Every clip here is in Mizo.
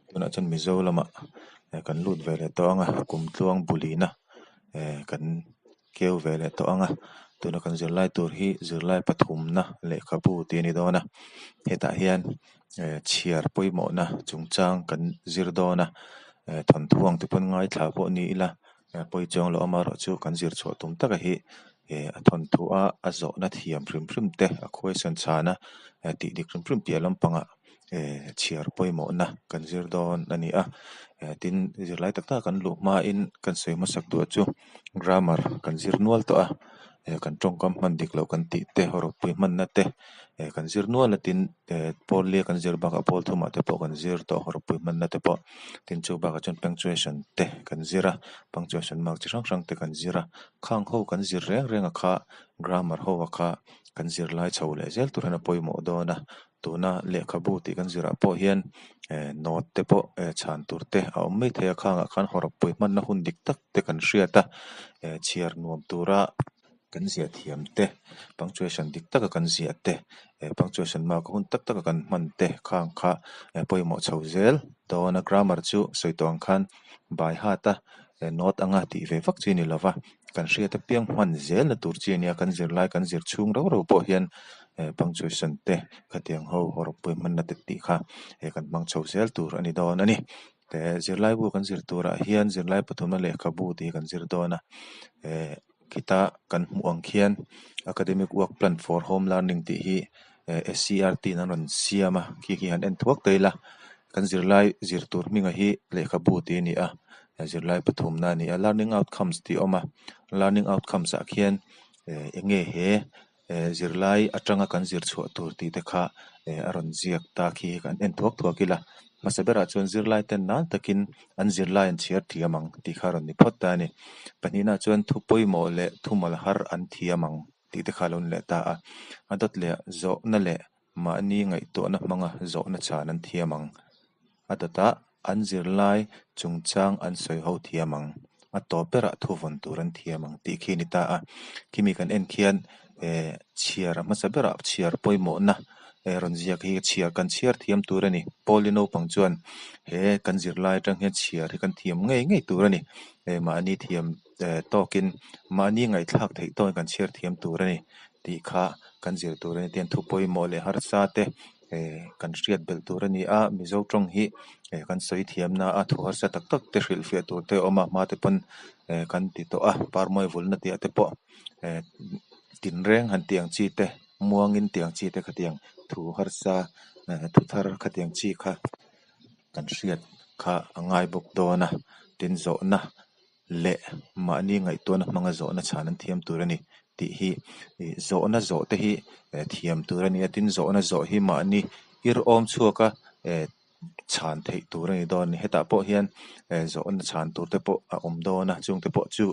Tunah chuan Mizo lamah kan lut ve leh tawh ang a, kumtluang bulina kan keu ve leh tawh ang a. Tuna kan zirlai tur hi zirlai pathumna lehkhabu tih a ni dawn a, hetah hian chhiar pawimawhna chungchang kan zir dawn a, thawnthu ang te pawn ngaithla pawh ni ila pawi chuang lo amaherawhchu kan zir chhuah tum taka hi a thawnthu a a zawhna thiam hrim hrim te a question chhana tih dik hrim hrim piah lampangah chhiar pawimawhna kan zir dawn a ni a tin zirlai tak tak kan luh hmain kan sawi hmasak duh chu grammar kan zir nual tawh a kan tawngkam hman dik loh kan tih te rawpui hmanna te kan zir nual a tin pawl lia kan zir bakah pawl thumah te pawh kan zir tawh rawpui hmanna te pawh tin chu bakah chuan punctuation te kan zir a punctuation mark chi hrang hrang te kan zir a khang ho kan zir reng reng a kha grammar ho a kha kan zir lai chho leh zel tur hian a pawimawh dawn a tuna lehkhabu tih kan zirah pawh hian note te pawh chhan tur te a awm mai thei a khangah khan hawrawppui hmanna hun dik tak te kan hriat a chhiar nuam tura kan ziah thiam te punctuation dik taka kan ziah te punctuation mark hun tak taka kan hman te khang kha pawimawh chho zel dawn a grammar chu sawi tawh ang khan by heart a note anga tih ve vak chi a ni lova kan hriat apiang hman zel na tur chi a nia kan zirlai kan zir chhung rau rau pawh hian punctuation te khatiang ho hawrawppui hmanna te tih kha kan hmang chho zel tur a ni dawn a ni. Zirlaibu kan zir turah hian zirlai pathumna lehkhabu tih hi kan zir dawn a khita kan hmuh ang khian academic work plan for home learning tih hi S_C_R_T in an rawn siam a khi khi han en thuak ta ila kan zirlai zir tur hminga hi lehkhabu tih a ni a zirlai pathumna a ni a learning outcomes tih a awm a learning outcomes ah khian eng nge he zirlai atanga kan zir chhuah tur tih te kha a rawn ziak ta khi kan en thuak thuak ila hmasa berah chuan zirlai ten nan takin an zirlai an chhiar thiam ang tih kha a rawn ni phawt ta a ni pahnihna chuan thu pawimawh leh thumal har an thiam ang tih te kha a lo ni leh ta a a dawt leh zawhna leh mahni ngaihtuahna hmanga zawhna chhan an thiam ang. A dawtah an zirlai chungchang an sawi ho thiam ang, a tawp berah thu vawn tur an thiam ang tih khi a ni ta a. Khimi kan en khian chhiar a hmasa berah chhiar pawimawhna rawn ziak hi chhiar kan chhiar thiam tur a ni. Pawli naupang chuan he kan zirlai atang hian chhiar hi kan thiam ngei ngei tur a ni. Mahni thiam tawkin mahni ngaihthlak theih tawkin kan chhiar thiam tur a ni tih kha kan zir tur a ni. Tihian thu pawimawh leh harsa te kan hriat belh tur a ni a, Mizo tawng hi kan sawi thiamna a thu harsa tak tak te hrilhfiah tur te a awm a, hma te pawn kan ti tawh a, parmawi vulna tih ah te pawh tinreng han tih ang chi te, muangin tih ang chi te khatiang thu harsa thu thar khatiang chi kha kan hriat kha a ngai bawk dawn a, tin zawhna leh mahni ngaihtuahna hmanga zawhna chhan an thiam tur a ni tih hi zawhna zawh te hi thiam tur a ni a tin zawhna zawh hi mahni irhawm chhuak a chhan theih tur a ni dawn a ni hetah pawh hian zawhna chhan tur te pawh a awm dawn a chung te pawh chu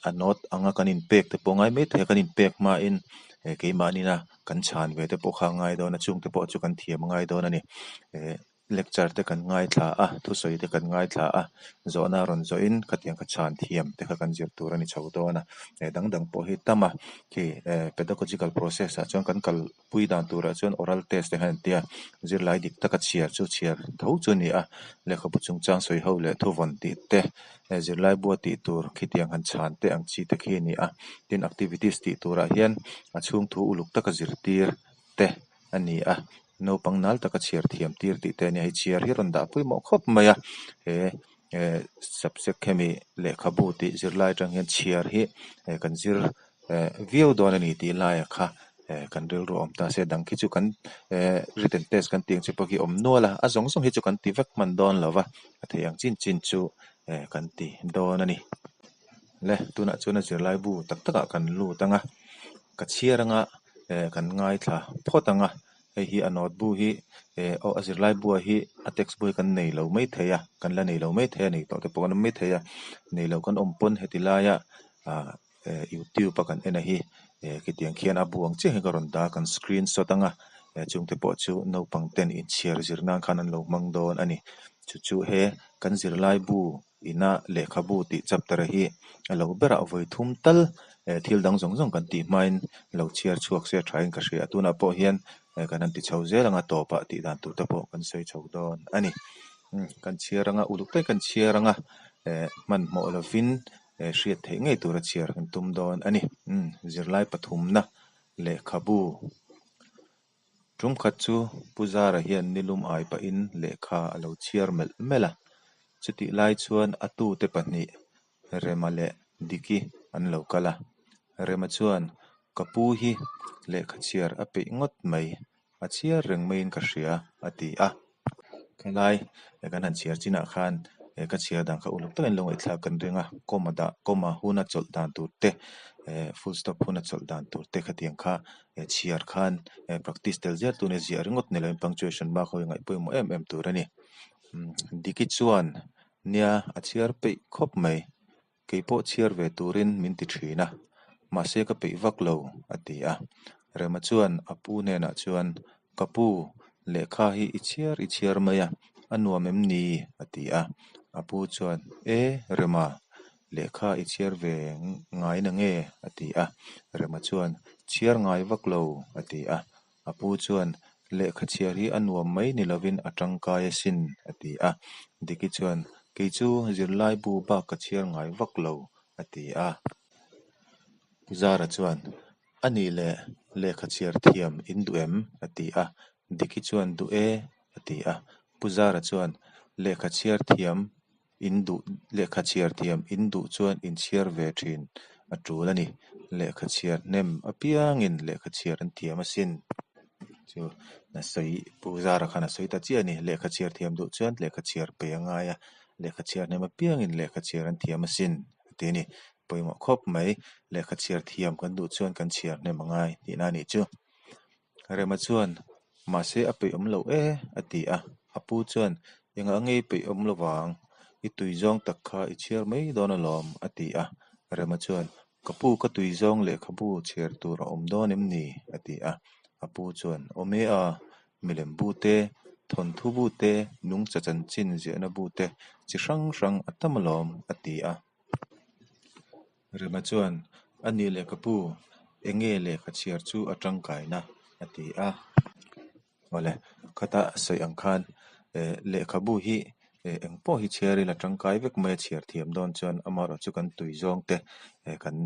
a note anga kan inpek te pawh a ngai maithei a kan inpek hmain keimahni kan chhan ve te pawh kha a ngai dawn a chung te pawh chu kan thiam a ngai dawn a ni. Lecture te kan ngaithla a, thusawi te kan ngaithla a, zawhna rawn zawhin khatiang kha chhan thiam te kha kan zir tur a ni chho dawn a, eh dang dang pawh hi tam a, khi eh pedagogical process ah chuan kan kalpui dan turah chuan oral test te khan an ti a, zirlai dik taka chhiar chu chhiar tho chu a ni a, lehkhabu chungchang sawi ho leh thuvawn tih te eh zirlai bua tih tur khitiang han chhan te ang chi te khi a ni a, tin activities tih turah hian a chhung thu uluk taka zirtir te a ni a naupang nal taka chhiar thiam tir tih te a nia hei chhiar hi a rawn dah pawimawh khawp mai a he eh subject hemi lehkhabu tih zirlai atang hian chhiar hi eh kan zir eh viau dawn a ni tih laiah kha eh kan rilru a awm ta se dang khi chu kan eh written test kan tih ang chi pawh khi a awm nual a a zawng zawng hi chu kan ti vek hman dawn lo va a theih ang chin chin chu eh kan ti dawn a ni le tunah chuan a zirlai bu tak takah kan lut ang a ka chhiar anga eh kan ngaithla phawt ang a hei hi a note bu hi eh aw a zirlai buah hi a text bu hi kan nei lo mai thei a kan la nei lo mai thei a nei tawh te pawh kan awm mai thei a nei lo kan awm pawn heti laia ah eh youtube a kan en a hi eh khitiang khian a bu ang chiah hi ka rawn dah a kan screenshot ang a eh chung te pawh chu naupang ten inchhiar zir nan khan an lo hmang dawn a ni chu chu he kan zirlai bu ina lehkhabu tih chapter hi a lo berah vawi thum tal eh thil dang zawng zawng kan tih hmain lo chhiar chhuak se thain ka hria a tunah pawh hian eh kan han ti chho zel anga tawpah tih dan tur te pawh kan sawi chho dawn a ni. Kan chhiar anga uluk takin kan chhiar anga hmanhmawh lovin hriat theih ngei tura chhiar kan tum dawn a ni. Zirlai pathumna lehkhabu Tumkhat chu Pu Zara hian nilum ai pahin lehkha a lo chhiar melh melh a, chutih lai chuan a tute pahnih Rema leh Diki an lo kal a. Rema chuan, Ka pu hi lehkha chhiar a peih ngawt mai, a chhiar reng maiin ka hria, a ti a. Khelai kan han chhiar chinah khan ka chhiar dan kha uluk takin lo ngaihthlak kan ring a, comma dah comma huna chawlh dan tur te, full stop huna chawlh dan tur te khatiang kha chhiar khan practice tel zel tur a ni, ziah ringawt ni loin punctuation mark ho hi ngaih pawimawh em em tur a ni. Diki chuan nia a chhiar peih khawp mai. Kei pawh chhiar ve turin min ti thin a, mahse ka peih vak lo, a ti a. Rema chuan a pu hnenah chuan, Ka pu, lehkha hi i chhiar i chhiar mai a, a nuam em ni? a ti a. A pu chuan, E, Rema, lehkha i chhiar ve ngai na nge? a ti a. Rema chuan, Chhiar ngai vak lo, a ti a. A pu chuan, Lehkha chhiar hi a nuam mai ni lovin a tangkai asin, a ti a. Diki chuan, Kei chu zirlaibu bak ka chhiar ngai vak lo, a ti a. Pu Zara chuan, A nih leh, lehkha chhiar thiam in duh em? a ti a. Diki chuan, Duh e, a ti a. Pu Zara chuan, Lehkha chhiar thiam In duh lehkha chhiar thiam in duh chuan in chhiar ve thin a tul a ni. Lehkha chhiar hnem apiangin lehkha chhiar an thiam asin. Chu na sawi Pu Zara khan a sawi ta chiah a ni. Lehkha chhiar thiam duh chuan lehkha chhiar pe a ngai a, lehkha chhiar hnem apiangin lehkha chhiar an thiam asin a ti a ni. Pawimawh khawp mai, lehkha chhiar thiam kan duh chuan kan chhiar hnem a ngai tihna a nih chu. Rema chuan, Mahse a peih awm loh e, a ti a. A pu chuan, Engah nge i peih awm lo vang? I tui zawng tak kha i chhiar mai dawn alawm, a ti a. Rema chuan, Ka pu ka tui zawng lehkhabu chhiar tur a awm dawn em ni? a ti a. A pu chuan, Awm e a, milem bu te, thawnthu bu te, nungcha chanchin ziahna bu te chi hrang hrang a tam alawm, a ti a. Rema chuan, A nih leh ka pu, eng nge lehkha chhiar chu a tangkaina? a ti a. Awle, khata sawi ang khan lehkhabu hi eng pawh hi chhiar ila tangkai vek mai a chhiar thiam dawn chuan amaherawh chu kan tui zawng te kan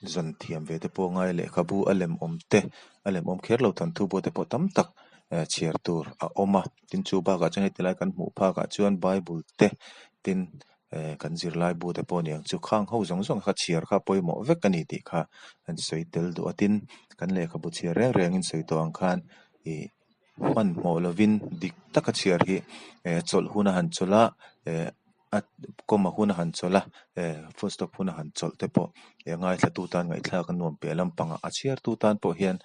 Zawn thiam ve te pawh ngai lehkhabu a lem awm te, a lem awm kher lo thawnthu pawh te pawh tam tak chhiar tur a awm a. Tin chu bakah chuan heti lai kan hmuh phakah chuan bible te tin kan zirlai bu te pawh a ni ang chu khang ho zawng zawng kha chhiar kha pawimawh vek a ni tih kha an sawi tel duh a. Tin kan lehkhabu chhiar reng rengin sawi tawh ang khan ih hmanhmawh lovin dik taka chhiar hi chawlh hun a han chawlh a A comma hun a han chawlh a, full stop hun a han chawlh te pawh ngaithlatu tan ngaihthlak a nuam piah lampangah a chhiartu tan pawh hian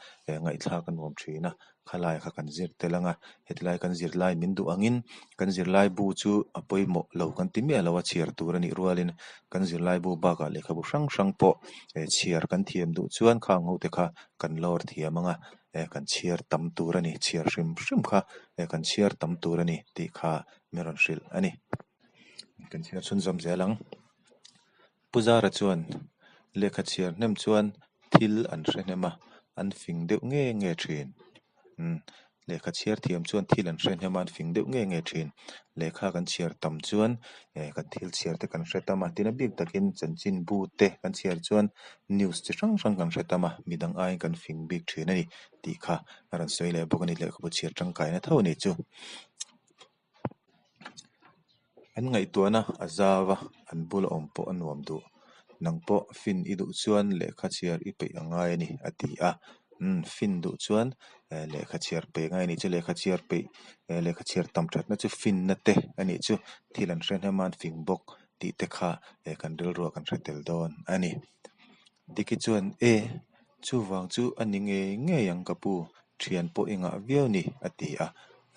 ngaihthlak a nuam thin a, khalai kha kan zir tel ang a, hetilai kan zirlai min duh angin kan zirlai bu chu a pawimawh lo kan ti miah lo a chhiar tur a nih rualin kan zirlai bu bakah lehkhabu hrang hrang pawh chhiar kan thiam duh chuan khang ho te kha kan lawr thiam ang a, kan chhiar tam tur a ni, chhiar hrim hrim kha kan chhiar tam tur a ni tih kha min rawn hrilh a ni. Kan chhiar chhunzawm zel ang. Pu Zara chuan lehkha chhiar hnem chuan thil an hre hnem a, an fing deuh nge nge thin. Umm lehkha chhiar thiam chuan thil an hre hnem a, an fing deuh nge nge thin. Lehkha kan chhiar tam chuan eh kan thil chhiar te kan hre tam a, tin a bik takin chanchin bu te kan chhiar chuan news chi hrang hrang kan hre tam a, midang aiin kan fing bik thin a ni tih kha a rawn sawi leh bawk a ni. Lehkhabu chhiar tangkaina tho a nih chu. An ngaihtuahna a zau a, an bula awm pawh a nuam duh. Nang pawh fin i duh chuan lehkha chhiar i peih a ngai a ni, a ti a. Umm, fin duh chuan lehkha chhiar peih a ngai a nih chu. Lehkha chhiar peih, lehkha chhiar tam thatna chu finna te a nih chu. Thil an hre hnem a, an fing bawk tih te kha kan rilruah kan hre tel dawn a ni. Diki chuan, E, chuvang chu a ni ngei ngei ang ka pu, thian pawh i ngah viau ni, a ti a.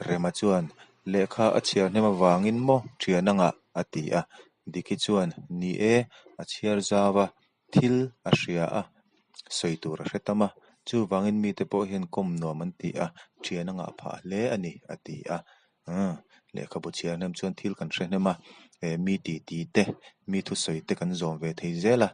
Rema chuan, Lehkha a chhiar hnem avangin maw thian a ngah? a ti a. Diki chuan, Ni e, a chhiar zau a, thil a hria a, sawi tur a hre tam a, chuvangin mite pawh hian kawm nuam an ti a, thian a ngah phah hle a ni, a ti a. Lehkhabu chhiar hnem chuan thil kan hre hnem a, mi titi te, mi thusawi te kan zawm ve thei zel a,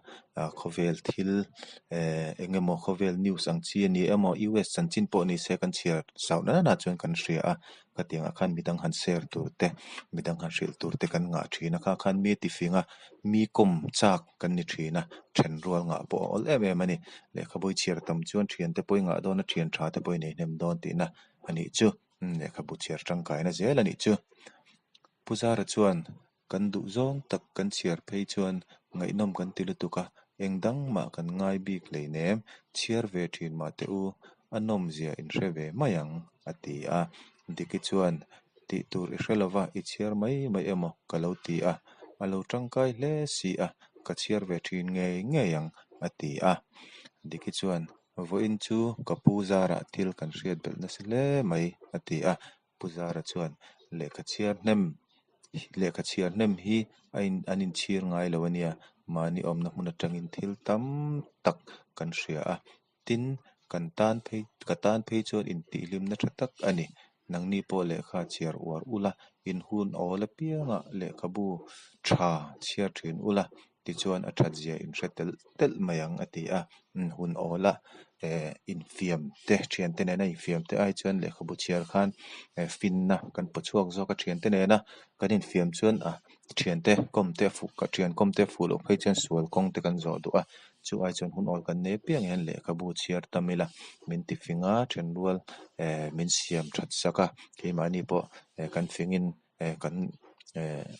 khawvel thil eng emaw khawvel news ang chi a ni emaw US chanchin pawh ni se kan chhiar zau nana na chuan kan hria a, khatiangah khan midang han share tur te, midang han hrilh tur te kan ngah thin a, kha khan mi tifing a, mi kawm chak kan ni thin a, then rual ngah pawh a awl em em a ni. Lehkhabu i chhiar tam chuan thiante pawh i ngah dawn a, thian tha te pawh i nei hnem dawn tihna a nih chu. Lehkhabu chhiar tangkaina zel a nih chu. Pu Zara chuan kan duh zawng tak kan chhiar phei chuan ngaihnawm kan ti lutuk a, eng dang mah kan ngai bik hleinem, chhiar ve thin mah teh u, a nawmzia in hre ve mai ang, a ti a. Diki chuan, Tih tur i hre lova, i chhiar mai mai emaw ka lo ti a, a lo tangkai hle si a, ka chhiar ve thin ngei ngei ang, a ti a. Diki chuan, Vawiin chu ka pu Zarah thil kan hriat belh nasa hle mai, a ti a. Pu Zara chuan, Lehkha chhiar hnem, lehkha chhiar hnem hi a in an inchhir ngai lo a nia, mahni awmna hmun atangin thil tam tak kan hria a. Tin, kan tan phei, ka tan phei chuan intihhlimna tha tak a ni. Nangni pawh lehkha chhiar uar ula, in hun awl apiangah lehkhabu tha chhiar thin ula, tichuan a that zia in hre telh telh mai ang a ti a. Hun awla infiam te, thiante nena infiam te ai chuan lehkhabu chhiar khan finna kan paw chhuak zawk a thiante nena kan infiam chuan a thiante kawm te a fuh thian kawm te a fuh loh phei chuan sual kawng te kan zawh duh a. Chu ai chuan hun awl kan nei apiang hian lehkhabu chhiar tam ila min ti fing a, thenrual min siam that sak a, keimahni pawh kan fingin kan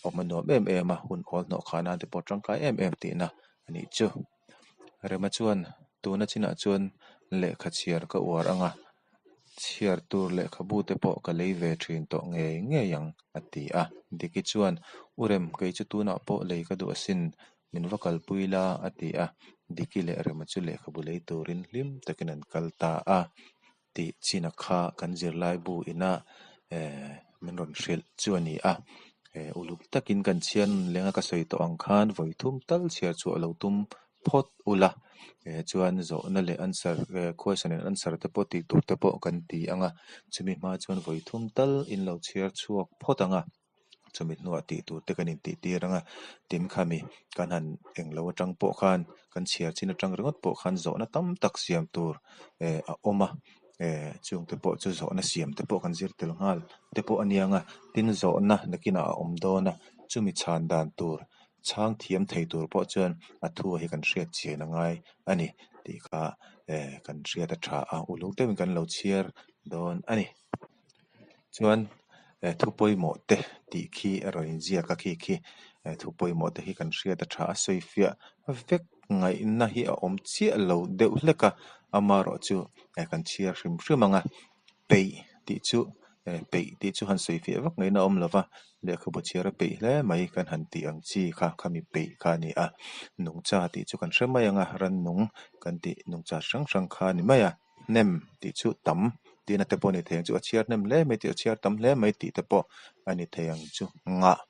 awm a nuam em em a, hun awl hnawh khah nan te pawh tangkai em em tihna a nih chu. Rema chuan tuna chinah chuan lehkha chhiar ka uar ang a, chhiar tur lehkhabu te pawh ka lei ve thin tawh ngei ngei ang a ti a. Diki chuan U Rem kei chu tunah pawh lei ka duh asin min va kalpui la a ti a, Diki leh Rema chu lehkhabu lei turin hlim takin an kal ta a tih china kha kan zirlaibu ina eh min rawn hrilh chu a ni a, eh uluk takin kan chhiar lenga ka sawi tawh ang khan vawi thum tal chhiar chhuah lo tum phawt ula eh chuan zawhna leh answer eh question and answer te pawh tih tur te pawh kan ti ang a, chumi hma chuan vawi thum tal in lo chhiar chhuak phawt ang a. Chumi hnuah tih tur te kan intih tir ang a, tin khami kan han englo atang pawh khan kan chhiar chin atang ringawt pawh khan zawhna tam tak siam tur eh a awm a, eh chung te pawh chu zawhna siam te pawh kan zir tel nghal te pawh a nia ang a, tin zawhna nakinah a awm dawn a, chumi chhan dan tur chhang thiam thei tur pawh chuan a thu hi kan hriat chian a ngai a ni tih kha eh kan hriat a tha a, uluk deuhin kan lo chhiar dawn a ni. Chuan eh thu pawimawh te tih khi a rawn inziak a khi khi eh thu pawimawh te hi kan hriat a tha a sawifiah vek ngaihna hi a awm chiah lo deuh hlek a amaherawh chu eh kan chhiar hrim hrim ang a peih tih chu eh peih tih chu han sawifiah vak ngaihna a awm lo va lehkhabu chhiar a peih hle mai kan han tih ang chi kha khami peih kha a ni a nungcha tih chu kan hre mai ang a rannung kan tih nungcha hrang hrang kha a ni mai a. Hnem tih chu tam tihna te pawh a ni thei ang chu a chhiar hnem hle mai tih a chhiar tam hle mai tih te pawh a ni thei ang chu. Ngah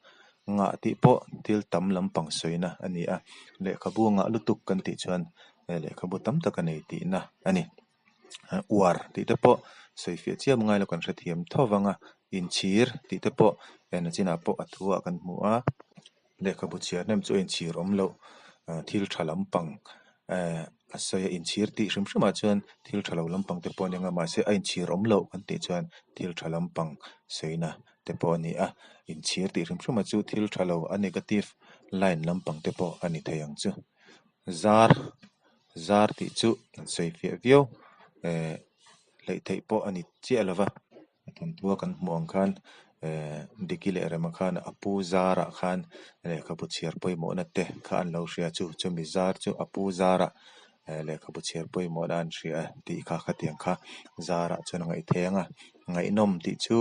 ngah tih pawh thil tam lampang sawina a ni a, lehkhabu ngah lutuk kan tih chuan lehkhabu tam tak a nei tihna a ni. Uar tih te pawh sawifiah chiam ngai lo kan hrethiam tho vang a, inchhir tih te pawh nachinah pawh a thu ah kan hmu a. Lehkhabu chhiar hnem chu a inchhir awm loh thil tha lampang a sawi a inchhir tih hrim hrim ah chuan thil tha lo lampang te pawh a ni ang a mahse a inchhir awm loh kan tih chuan thil tha lampang sawina te pawh a ni a inchhir tih hrim hrim ah chu thil tha lo a negative line lampang te pawh a ni thei ang chu zar zar tih chu an sawi fiah viau ehh hleih theih pawh a ni chiah lo va. A thawmhnaw kan hmuh ang khan ehh Diki leh Rema khan a pu zarah khan lehkhabu chhiar pawimawhna te kha an lo hria chu chumi zar chu a pu zarah eh lehkhabu chhiar pawimawhna an hria tih kha khatiang kha zarah chuan a ngaih theih ang a ngaihnawm tih chu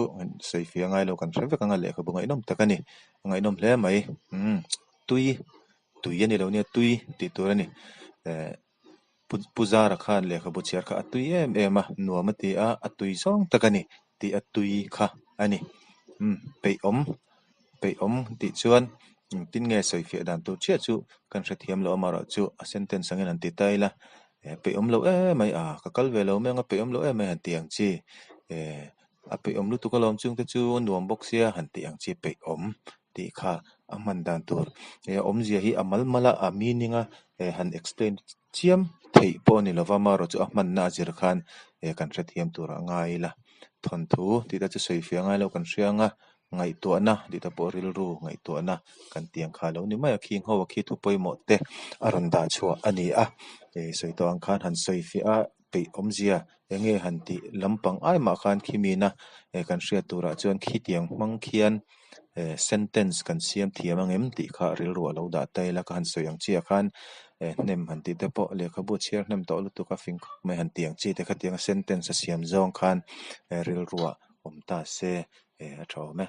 sawifiah ngai lo kan hre vek ang a lehkhabu ngaihnawm tak a ni a ngaihnawm hle mai umm tui tui a ni lo nia tui tih tur a ni eh. Pu Zara khan lehkhabu chhiar kha a tui em em a, nuam a ti a, a tui zawng tak a ni tih a tui kha a ni. Umm peih awm, peih awm tih chuan engtin nge sawifiah dan tur chiah chu kan hrethiam lo amaherawh chu a sentence angin han ti ta ila eh peih awm lo em mai a, ka kal ve lo mai ang a peih awm lo em mai han ti ang chi eh. A peih awm lutuk alawm chung te chu nuam bawk sia han tih ang chi peih awm tih kha a hman dan tur he a awmzia hi a mal mal a a meaning a eh han explain chiam theih pawh a ni lova amaherawhchu a hmanna a zir khan eh kan hrethiam turah ngai ila thawnthu tih te chu sawi fiah ngai lo kan hria anga ngaihtuahna tih te pawh rilru ngaihtuahna kan tih ang kha a lo ni mai a khing ho a khi thu pawimawh te a rawn dah chhuah a ni a eh sawi tawh ang khan han sawi fiah a peih awmzia eng nge han tih lampang ai mah khan khimina eh kan hriat turah chuan khitiang hmang khian eh sentence kan siam thiam ang em tih kha rilru a lo dah ta ila ka han sawi ang chiah khan eh hnem han tih te pawh lehkhabu chhiar hnem tawh lutuk a fing khawp mai han tih ang chi te khatianga sentence a siam zawng khan eh rilruah awm ta se eh a tha awm e.